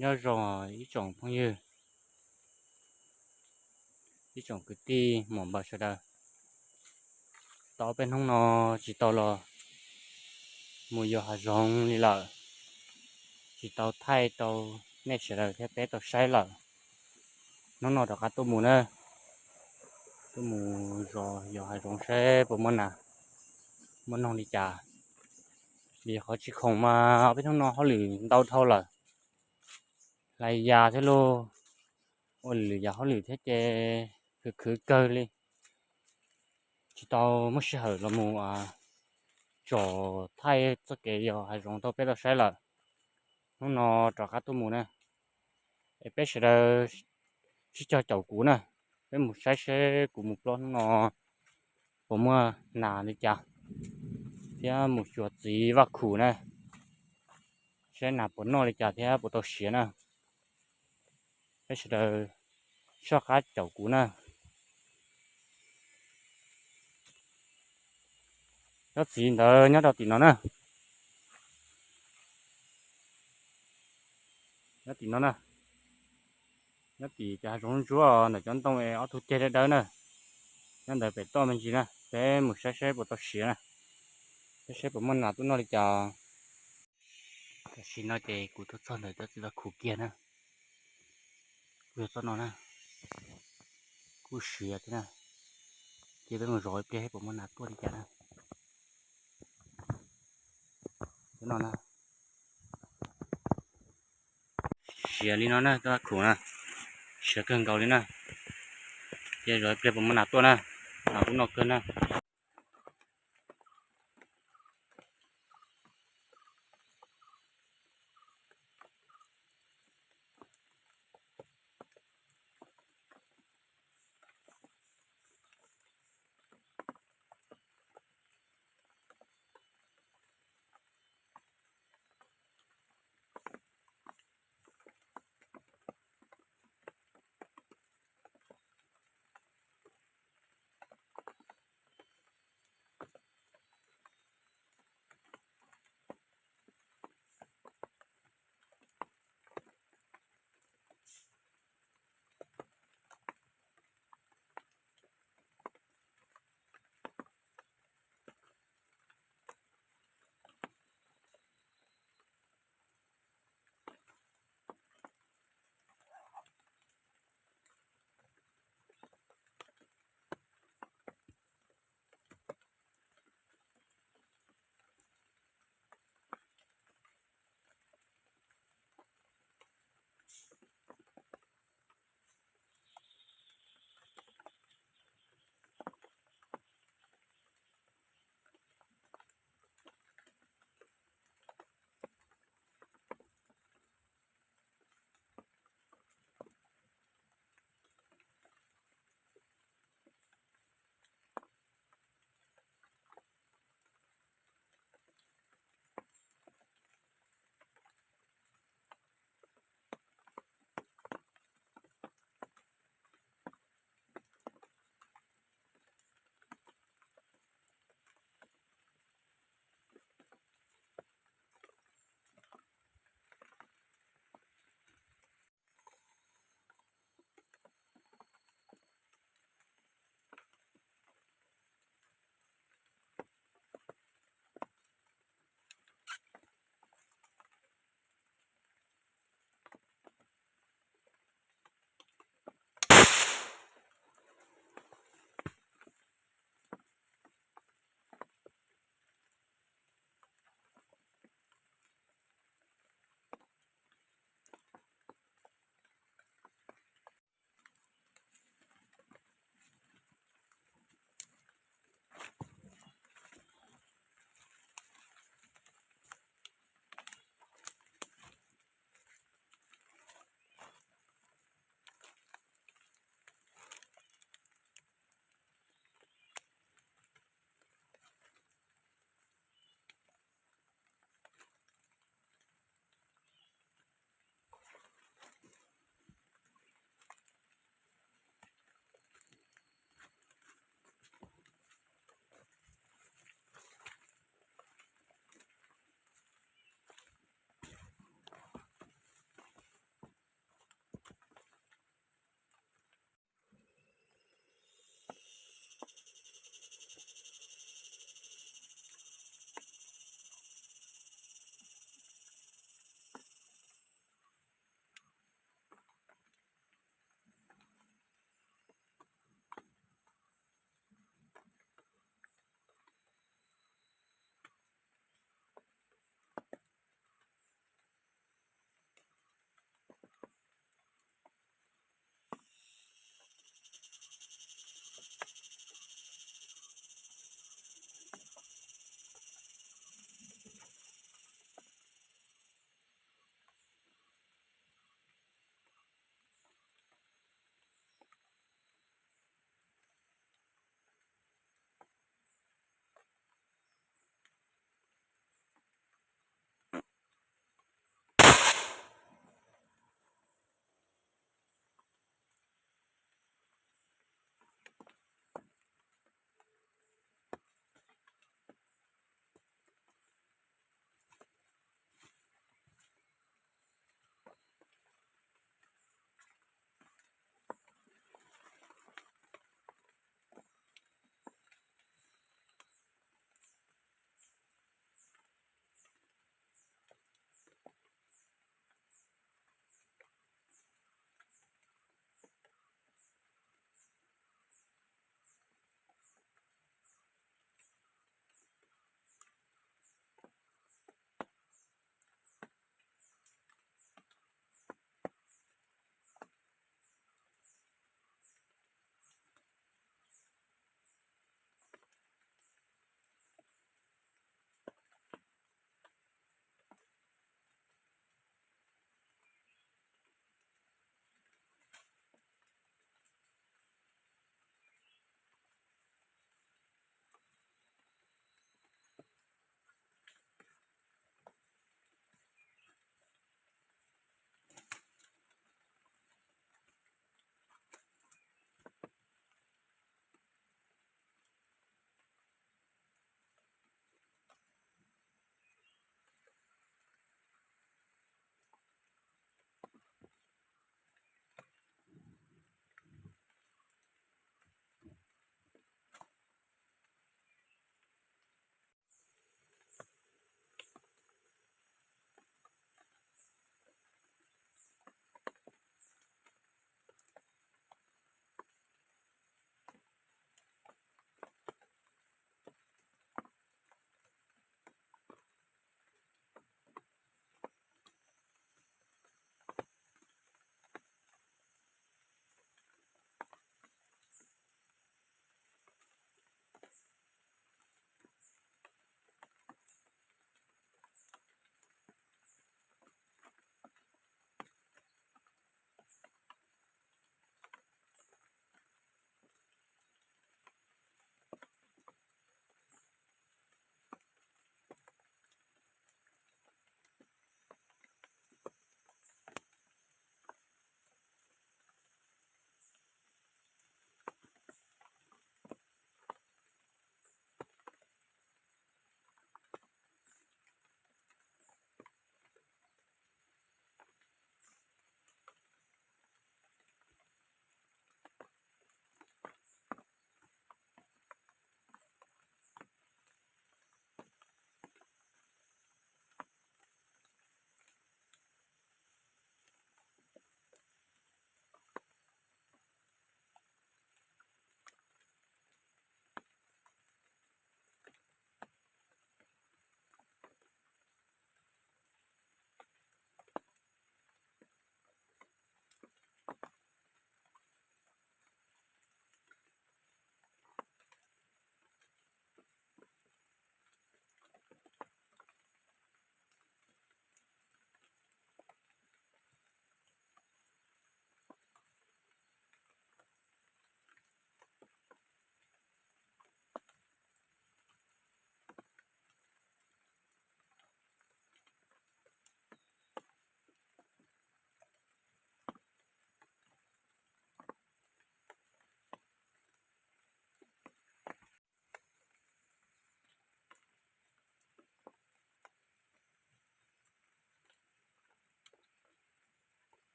Nyob zoo ib tsoom phooj ywg, ib tsoom kwv tij muam npawg sawv daws. Tau peb hnub no tsis tau los mus yos hav zoov li lawm, tsis tau thaij rau nej sawv daws thiab peb tau saib lawm. Hnub no rov qab tuaj mus na, tuaj mus zov yos hav zoov saib puas muaj nas muaj noog li cas. Vim qhov tsis khoom mas peb hnub no hauj lwm ntau dhau lawm, hlais yas thiab los ua lwm yam hauj lwm thiab ces khwv khwv kawg li, tsis tau muaj sij hawm los mus tsom thaij txoj kev yos hav zoov rau peb tau saib lawm. Hnub no rov qab tuaj mus na, es peb sawv daws sib cog caum kuv na, peb mus saib seb kuv mus plob hnub no puas muaj nas li cas, thiab mus xyuas txiv Vaj Khum na, saib nas puas noj li cas thiab puas tau siav na. Peb sawv daws soj qab caum kuv na. Cov txiv ntawd nyob rau tim no na, nyob tim no na, nyob tim cov hav zoov ntsuab ntawm cov ntoo es ob tug ceg dawb dawb na, nyob ntawd pem toj me ntsis na, peb mus saib saib puas tau siav na, saib saib puas muaj nas tuaj noj li cas. Tam sim no ces kuv tuaj txog ntawm cov txiv Vaj Khum kiag na, kuj yog txoj no na, kuj siav thiab na, cia peb mus zov ib pliag saib puas muaj nas tuaj li cas na. Cov no na, siav li no na, txiv Vaj Khum na, siav kawg nkaus li na, cia zov ib pliag puas muaj nas tuaj na, nas kuj noj kawg na.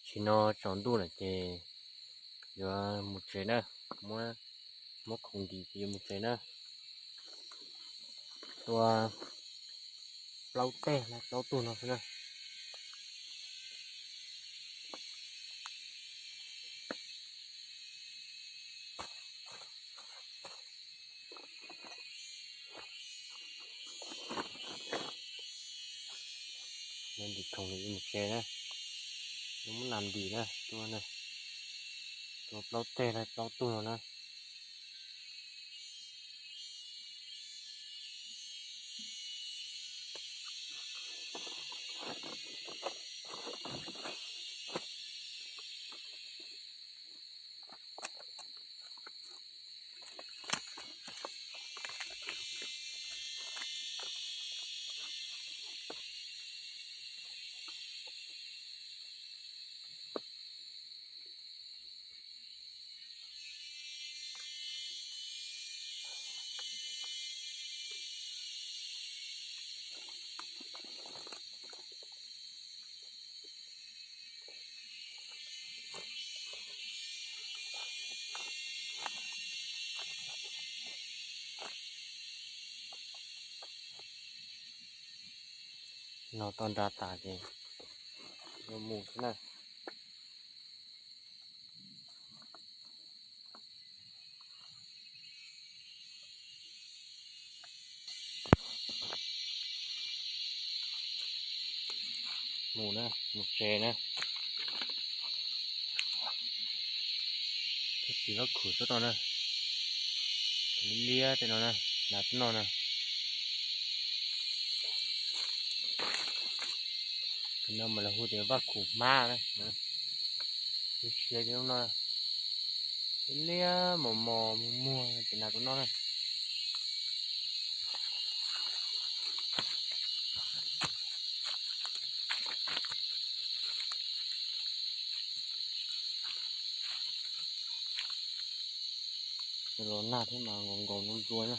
Tsis no tsaus ntuj lawm ces yuav mus tsev na, muab, muab khoom ntim ces yuav mus tsev na. Tua plaub teg laib plaub tug no xwb na. Ntim khoom ntim mus tsev na, muab nas ntim na, tua na, tua plaub teg laib plaub tug no na. No tau nra tas ces yuav mus xwb na. Mus na, mus tsev na. Tab sis loj khum xwb no na. Liab tej no na, nas tuaj noj na. Tus no mas lawv hu tias vaj khum hmab na. Ib siab li lub no, liab mos mos muag muag ces nas tuaj noj na. Los nag thiab mas nkaus nkaus ntua ntua na.